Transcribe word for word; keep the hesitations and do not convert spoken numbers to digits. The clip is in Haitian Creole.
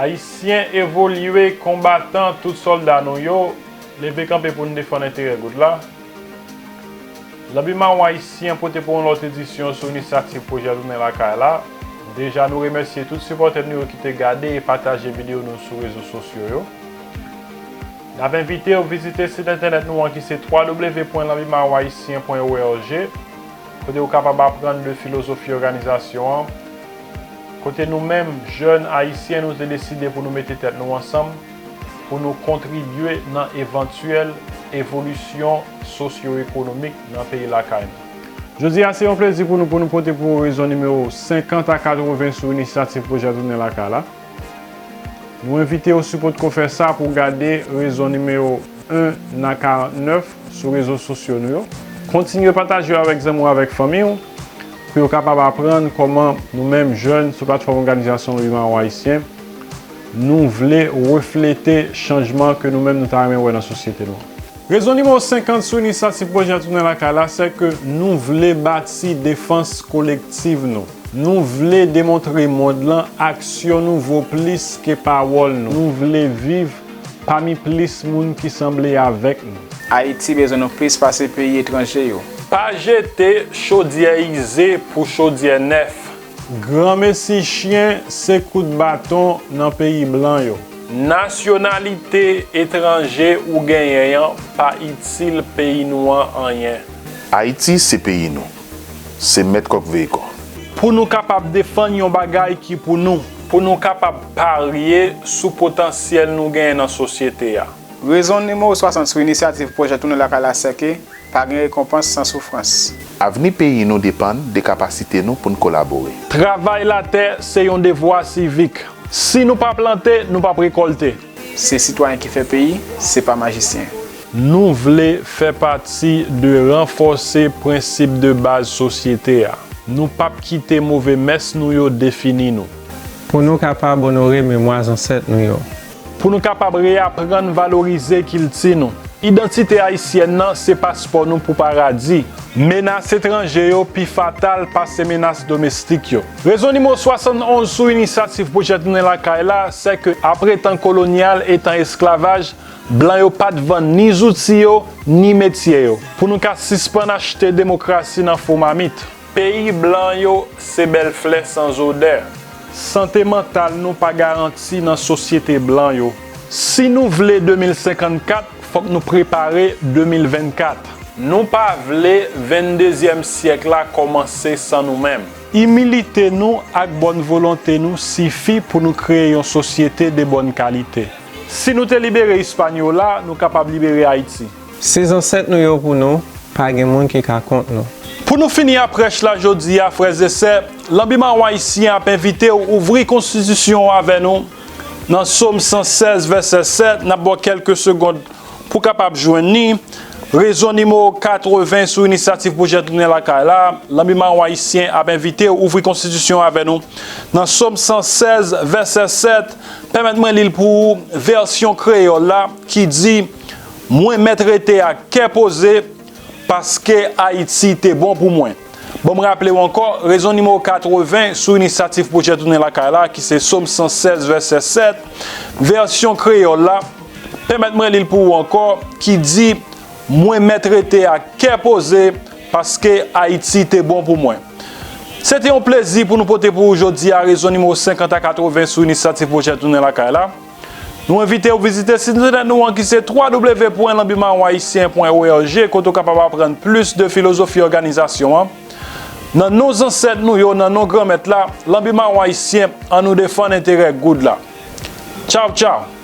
Ayisyen evolye, konbatan, tout sòlda nou yo, leve kanpe pou n defann enterè goud la. Lanbi Mawon Ayisyen pote pou w yon lòt edisyon sou inisyativ pwojè Tounen Lakay la. Deja, nou remèsye tout sipòtè nou yo ki te gade e pataje videyo nou sou rezo sosyo yo. N ap envite w vizite sit entènèt nou an ki se w w w pwen lanbi mawon ayisyen pwen org, kote w kapab aprann de filozofi òganizasyon an, kote nou menm, jèn ayisyen, nou te deside pou nou mete tèt nou ansanm, pou nou kontribye nan evantyèl evolisyon sosyo-ekonomik nan peyi lakay nou. Jodi a, se yon plezi pou nou, pou nou pote pou ou rezon nimewo senkant a katreven sou inisyativ pwojè Tounen Lakay la. Nou envite w, si w potko fè sa, pou w gade rezon nimewo en a karantnèf sou rezo sosyo nou yo. Kontinye pataje yo avèk zanmi w, avèk fanmi w, pou yo kapab aprann kòman nou menm jèn sou platfòm òganizasyon Lanbi Mawon Ayisyen, nou vle reflete chanjman ke nou menm nou ta renmen wè nan sosyete nou an. Rezon nimewo senkant sou inisyativ pwojè Tounen Lakay la, se ke nou vle bati defans kolektiv nou. Nou vle demontre mond lan aksyon nou vo plis ke pawòl nou. Nou vle viv pami plis moun ki sanble avèk nou. Ayiti bezwen nou plis pase peyi etranje yo. Pa jete chodyè ize pou chodyè nèf. Granmesi chen se kout baton nan peyi blan yo. Nasyonalite etranje ou genyen an pa itil peyi nou an anyen. Ayiti se peyi nou. Se mèt kòk veye kò. Pou nou kapab defann yon bagay ki pou nou. Pou nou kapab parye sou potansyèl nou genyen nan sosyete a. Rezon nimewo swasant sou inisyativ pwojè Tounen Lakay la se ke pa gen rekonpans san soufrans. Avni peyi nou depann de kapasite nou pou n kolabore. Travay latè se yon devwa sivik. Si nou pa plante, nou p ap rekòlte. Se sitwayen ki fè peyi, se pa majisyen. Nou vle fè pati de ranfòse prensip de baz sosyete a. Nou p ap kite move mès nou yo defini nou. Pou nou kapab onore memwa zansèt nou yo. Pou nou kapab reyaprann valorize kilti nou. Idantite ayisyèn nan se paspò nou pou paradi. Menas etranje yo pi fatal pase menas domestik yo. Rezon nimewo swasannonz sou inisyativ pwojè Tounen Lakay la, se ke apre tan kolonyal e tan esklavaj, blan yo pa t vann ni zouti yo, ni metye yo. Pou nou ka sispann achte demokrasi nan fo mamit. Peyi blan yo se bèl flè san zodè. Sante mantal nou pa garanti nan sosyete blan yo. Si nou vle de mil senkannkat, fòk nou prepare de mil vennkat. Nou pa vle venndezyèm syèk la kòmanse san nou menm. Imilite nou ak bòn volonte nou sifi pou nou kreye yon sosyete de bòn kalite. Si nou te libere Ispanyola, nou kapab libere Ayiti. Se zansèt nou yo pou nou, pa gen moun ki ka kont nou. Pou nou fini a prèch la jodi a, frè e sè, Lanbi Mawon Ayisyen ap envite w ouvri konstitisyon w avè nou nan Sòm san sèz, vèsè sèt, n ap ba w kèlke segond pou w kapab jwenn li. Rezon nimewo katreven sou inisyativ pwojè Tounen Lakay la, Lanbi Mawon Ayisyen ap envite w ouvri konstitisyon w avè nou nan Sòm san sèz, vèsè sèt. Pèmèt mwen li l pou ou, vèsyon kreyòl la, ki di, Mwen mèt rete ak kè poze, paske Ayiti te bon pou mwen. Ban m raple w ankò, rezon nimewo katreven sou inisyativ pwojè Tounen Lakay la, ki se Sòm san sèz, vèsè sèt, vèsyon kreyòl la, pèmèt mwen li l pou ou ankò, ki di, Mwen mèt rete ak kè poze, paske Ayiti te bon pou mwen. Se te yon plezi pou nou pote pou ou jodi a rezon nimewo senkant a katreven sou inisyativ pwojè Tounen Lakay la. Nou envite w vizite sit entènèt nou an ki se w w w pwen lanbi mawon ayisyen pwen org, kote w kapab aprann plis de filozofi òganizasyon an. Nan non zansèt nou yo, nan non Granmèt la, Lanbi Mawon Ayisyen, ann nou defann enterè goud la. Tchaw, tchaw!